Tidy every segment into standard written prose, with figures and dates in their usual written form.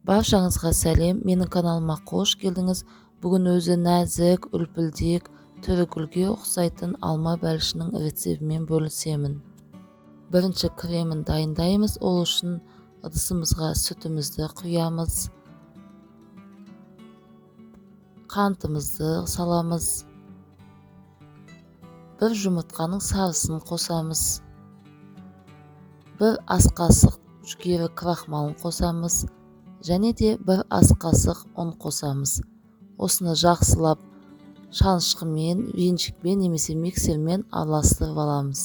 Баршаңызға сәлем, менің каналыма қош келдіңіз. Бүгін өзі нәзік, үлпілдек, түрі гүлге ұқсайтын алма бәлішінің рецептімен бөлісемін. Бірінші кремін дайындаймыз. Ол үшін ыдысымызға сүтімізді құямыз, қантымызды саламыз, бір жұмыртқаның сарысын қосамыз, бір ас қасық жүгері крахмалын қосамыз және де бір ас қасық ұн қосамыз. Осыны жақсылап шанышқымен, венчикпен немесе миксермен араластырып аламыз.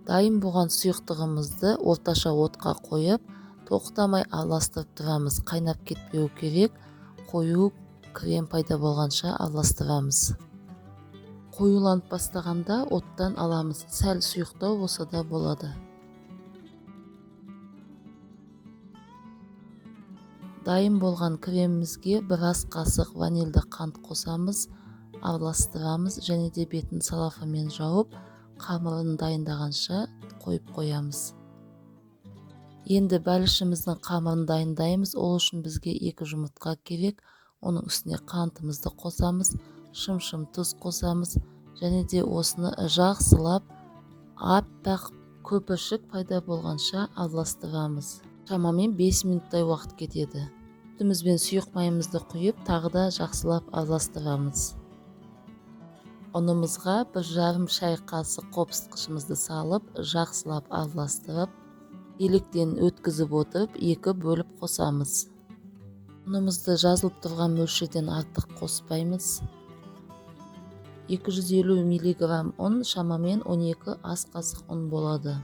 Дайын болған сұйықтығымызды орташа отқа қойып, тоқтамай араластырып тұрамыз. Қайнап кетпеу керек, қою крем пайда болғанша араластырамыз. Қоюланып бастағанда оттан аламыз. Сәл сұйықтау болса да болады. Дайын болған кремімізге бір ас қасық ванильді қант қосамыз, араластырамыз және де бетін салафанмен жауып, қамырын дайындағанша қойып қоямыз. Енді бәлішіміздің қамырын дайындаймыз. Ол үшін бізге 2 жұмыртқа керек. Оның үстіне қантымызды қосамыз, шым-шым тұз қосамыз және де осыны жақсылап аппақ көпіршік пайда болғанша араластырамыз. Шамамен 5 минуттай уақыт кетеді. Сүтіміз бен сұйық майымызды құйып, тағы да жақсылап араластырамыз. Ұнымызға 1,5 шай қасық қопсытқышымызды салып, жақсылап араластырып, електен өткізіп отырып, 2 бөліп қосамыз. Ұнымызды жазылып тұрған мөлшерден артық қоспаймыз. 250 миллиграмм ұн шамамен 12 ас қасық ұн болады.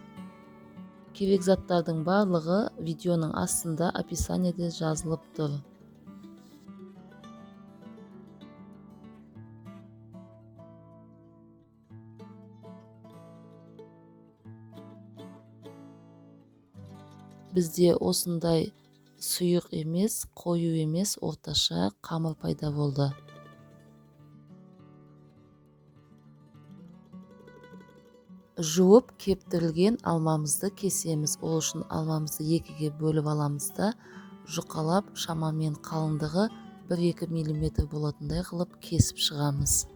Керек заттардың барлығы видеоның астында описаниеде жазылып тұр. Бізде осындай сұйық емес, қою емес, орташа қамыр пайда болды. Жуып кептірілген алмамызды кесеміз. Ол үшін алмамызды 2-ге бөліп аламыз да, жұқалап шамамен қалыңдығы 1-2 миллиметр болатындай қылып кесіп шығамыз.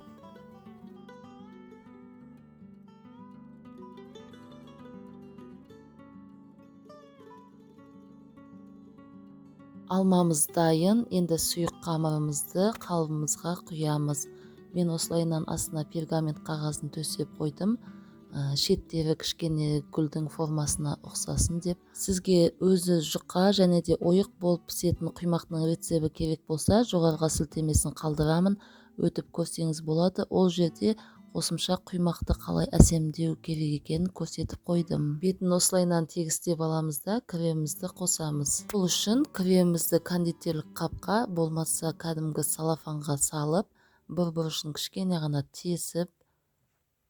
Алмамыз дайын. Енді сұйық қамырымызды қалыбымызға құямыз. Мен осылайынан астына пергамент қағазын төсеп қойдым. Шеттері кішкене гүлдің формасына ұқсасын деп. Сізге өзі жұқа және де ойық болып пісетін құймақтың рецепті керек болса, жоғарғы сілтемесін қалдырамын, өтіп көрсеңіз болады. Ол жерде қосымша құймақты қалай әсемдеу керек екенін көрсетіп қойдым. Бетін осылайынан тегістеп аламыз да, кремімізді қосамыз. Бұл үшін кремімізді кондитерлік қапқа, болмаса кәдімгі салафанға салып, бір бұрышын кішкене ғана тесіп,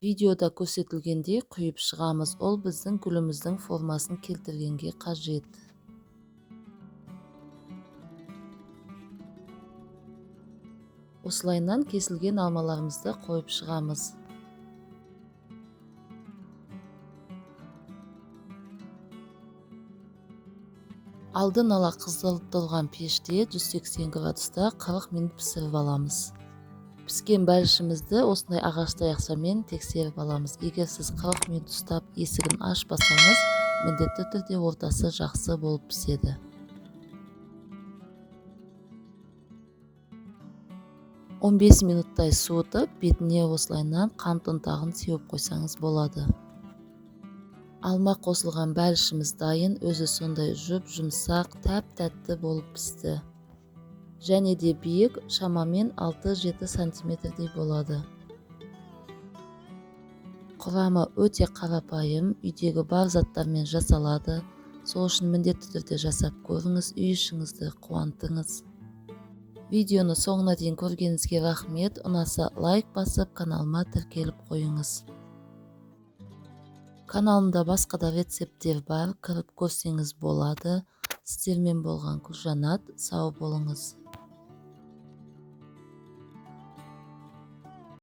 видеода көрсетілгендей құйып шығамыз. Ол біздің гүліміздің формасын келтіргенге қажет. Осылайынан кесілген алмаларымызды қойып шығамыз. Алдын ала қыздырылып пеште 180 градуста 40 минут пісіріп аламыз. Піскен бәлішімізді осындай ағаш таяқшамен тексеріп аламыз. Егер сіз 40 минут ұстап есігін ашпасаңыз, міндетті түрде ортасы жақсы болып піседі. 15 минуттай суытып, бетіне осылайынан қант ұнтағын сеуіп қойсаңыз болады. Алма қосылған бәлішіміз дайын, өзі сондай жұп-жұмсақ, тәп-тәтті болып пісті. Және де биік, шамамен 6-7 сантиметрдей болады. Құрамы өте қарапайым, үйдегі бар заттармен жасалады. Сол үшін міндетті түрде жасап көріңіз, үй ішіңізді қуантыңыз. Видеоны соңына дейін көргеніңізге рахмет. Ұнаса лайк басып, каналыма тіркеліп қойыңыз. Каналымда басқа да рецепттер бар, кіріп көрсеңіз болады. Сіздермен болған Гүлжанат, сау болыңыз.